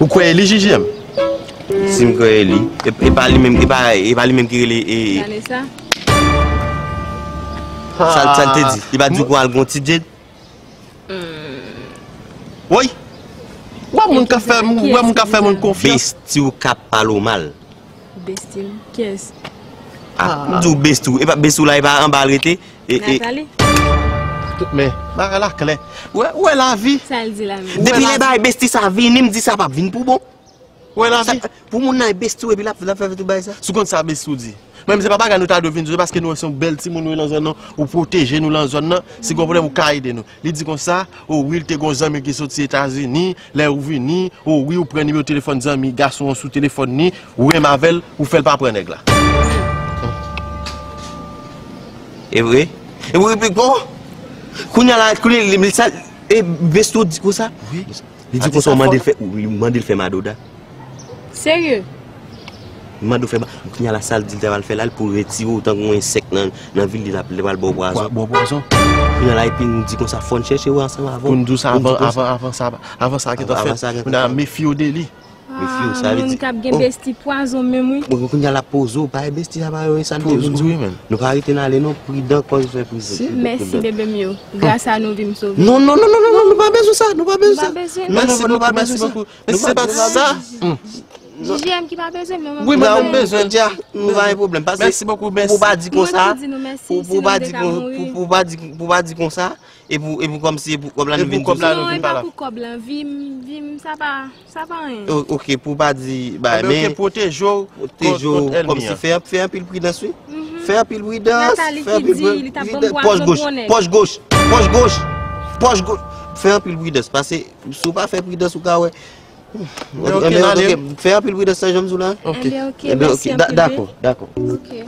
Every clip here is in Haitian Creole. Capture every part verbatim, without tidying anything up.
Ou kwè e li, J J M? Si m kwè e li, e, e pa li menm, e pa, e pa li menm ki rele, e, Vanessa? Sa, sa l te di? Li pa di w pou al gon ti date? Woy! Wè moun k ap fè, wè moun k ap fè moun konfyans. Besti w k ap pale w mal. Besti m? Kiyès? Ah, m di w besti w. E pa besti w la, e pa anba l rete. E, e. Nathalie? Men, bagay la klè. Wè, wè lavi. Sa l di la menm? Depi lè bagay besti sa vini, m di sa p ap vin pou bon. Wè lavi. Pou moun nan e besti w epi l ap, l ap fè tout bagay sa. Si w konn sa besti w di. Menm se pa bagay nou ta dwe vin di w, paske nou wè se yon bèl timoun wi nan zòn nan, ou pwoteje nou nan zòn nan, si gen yon pwoblèm ou ka ede nou. Li di konsa, o wi, l te gen yon zanmi ki soti Etazini, lè ou vini, o wi, ou pran nimewo telefòn zanmi gason an sou telefòn li, ou renmen avè l, ou fè l pa pran nèg la. E vre? E vre, bon. Kounye a la, kounye a, li, li, sa, e, besti w di konsa? Wi. Li di konsa, w mande l fè, w mande l fè madoda. Serye? Li mande w fè ma-, kounye a la, sa l di l ta pral fè la, l pou retire w tankou yon ensèk nan, nan vil li, l ap, li pral ba w pwazon. Ba w pwazon. Kounye a la, epi nou di konsa, fò n chèche w ansanm avè w. Pou n di w sa avan, avan, avan sa, avan sa gentan fèt. Kounye a, mefye w de li. Mefye w, sa vle di. Moun k ap gen besti pwazon menm, wi. Bon, kounye a l ap poze w, pa e besti sa, pa e sa l te vin di w. Nou pa rete n ale non, pridan, kòz fè pridan. Mèsi, bebe m yo. Gras a nou, vi m sove. Non, non, non, non, non, non, nou pa bezwen sa, nou pa bezwen sa. Nou pa bezwen, mèsi bokou, mèsi bokou. Mèsi, se pa sa. J J M ki pa bezwen, men mwen bezwen. Wi, mwen menm m bezwen, dja. Nou pa gen pwoblèm. Mèsi bokou, mèsi. Pou pa di konsa, pou pa di konsa, e pou, e pou kòmsi, e pou kòb la nou vin di sa. Non, e pa pou kòb la, vi m, vi m, sa pa, sa pa anyen. O-, oke, pou pa di, bay, men. Oke, pwoteje w kont, kont ènmi an. Fè, fè anpil pridans, wi. Fè anpil pridans, fè anpil pridans. Pòch goch, pòch goch, pòch goch, pòch goch. Fè anpil pridans, paske si w pa fè pridans, ou ka wè. Enben, oke, fè anpil pridans, sa jan m di w la. Oke. Enben, oke, mèsi anpil, wi. Dakò, dakò. Oke.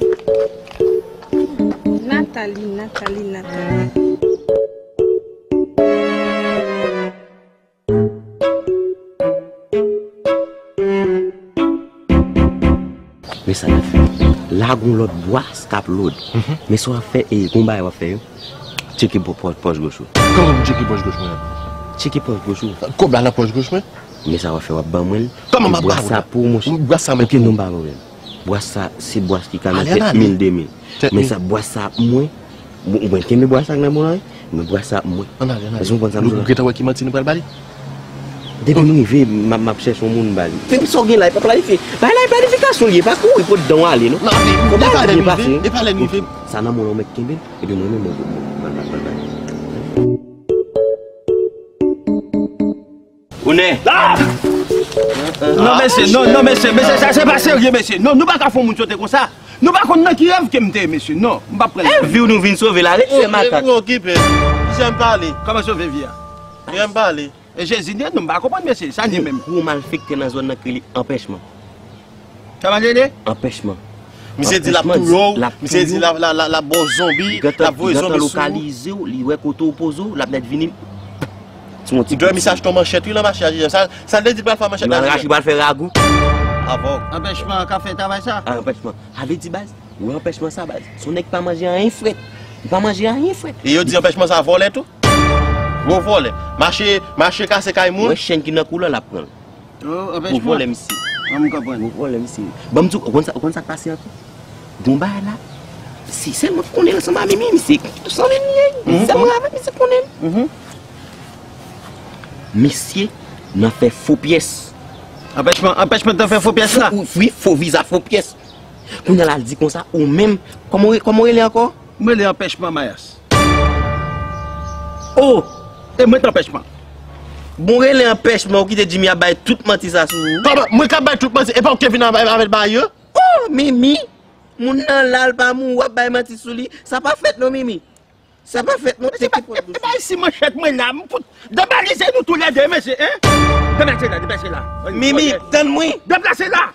Nathalie, Nathalie, Nathalie. Men sa n ap fè. La gon lòt bwas k ap lòd. Men sa w ap fè, e, gon bagay w ap fè yo. Tcheke pò-, pò-, pòch goch ou. Kòman pou tcheke pòch goch mwen an? Tcheke pòch goch ou. Kòb la nan pòch goch mwen? Men sa w ap fè, w ap ban mwen l. Kòman m ap ba w l? Bwas sa pou ou, monchè. Bwas sa mwen pou ou. Oke, non, m pa pwoblèm. Bwas sa, se bwas ki ka nan tèt mil, de mil. Men sa, bwas sa ap mwen. Bon, ou mwen kenbe bwas sa nan men w la, wi. Men bwas sa ap mwen. Ann ale, ann ale. Èske w konprann sa m di w la? Ou gentan wè ki manti nou pral ba li? Depi m rive, m ap, m ap chèche yon moun m ba li. Depi sa w gen la, e pa planifye. Bay la, e planifikasyon li ye, pa kouri pot dan w ale, non. Non, men, e pa lè m rive, e pa lè m rive. Sa nan men w la, ou mèt kenbe l, epi mwen menm, mwen, mwen, mwen, mwen, mwen, mwen. Ou nè? Ah! Non, mesye, non, non, mesye, mesye, sa se pa serye, mesye. Non, nou pa ka fè yon moun sote konsa. Nou pa konn nan ki rèv ke m te ye, mesye. Non, m p ap pran l. E vi w nou vin sove la, ret fè makak. Ou okipe. Jan m pale. Kòman sove vi a? Jan m pale. E Jezi, non, m pa konprann, mesye. Sa n ye menm? Gwo malfektè nan zòn nan ki rele Anpèchman. Sa va rele? Anpèchman. Misye di l ap touye w, misye di l ap, l ap, l ap, l ap ba w zonbi, l ap voye zonbi sou ou. Li gentan lokalize w, li wè kote w poze w, l ap nèt vini. Ti yon ti kout. Misye achte yon manchèt, wi, nan mache a, J J M. Sa, sa l te di l pral fè manchèt la, J J M? Li pral rache, li pral fè ragou. Avòg. Anpèchman ka fè travay sa? A, Anpèchman. Sa vle di, baz, ou wè Anpèchman sa, baz. Se yon nèg ki pa manje anyen frèt. Li pa manje anyen frèt. E yo di Anpèchman sa vòlè tou? Gwo vòlè. Mache, mache kase kay moun. Ou wè chèn ki nan kou la, l ap pran l. Oh, anpèchman. Gwo vòlè misye. An, m konprann. Gwo vòlè misye. Ban m di w, ou konn sa, ou konn sa k pase ankò? Gon bagay la. Si sèlman konnen l ansanm a Mimi, misye sanble m li ye. Sèlman avè misye konnen l. Misye nan fè fo pyès. Anpèchman, anpèchman nan fè fo pyès la? Fo, wi, fo viza, fo pyès. Kounye a la, l di konsa, ou menm, kòman w re-, kòman w rele ankò? Mwen rele Anpèchman Mayas. Oh! E mwen t Anpèchman. Bon, rele Anpèchman, ou kite Jimmy ap bay tout manti sa sou ou. Kòman? Mwen k ap bay tout manti, e pa ou ki vin avè, avè bagay yo? Oh, Mimi! Moun nan la, l pa mouri, w ap bay manti sou li. Sa pa fèt non, Mimi. Sa pa fèt non, tcheke pòt bouch ou. E pa isi manchèt mwen la, m fout debalize nou toulède, mesye, en? Deplase la, deplase la. Mimi, tann mwen. Deplase la!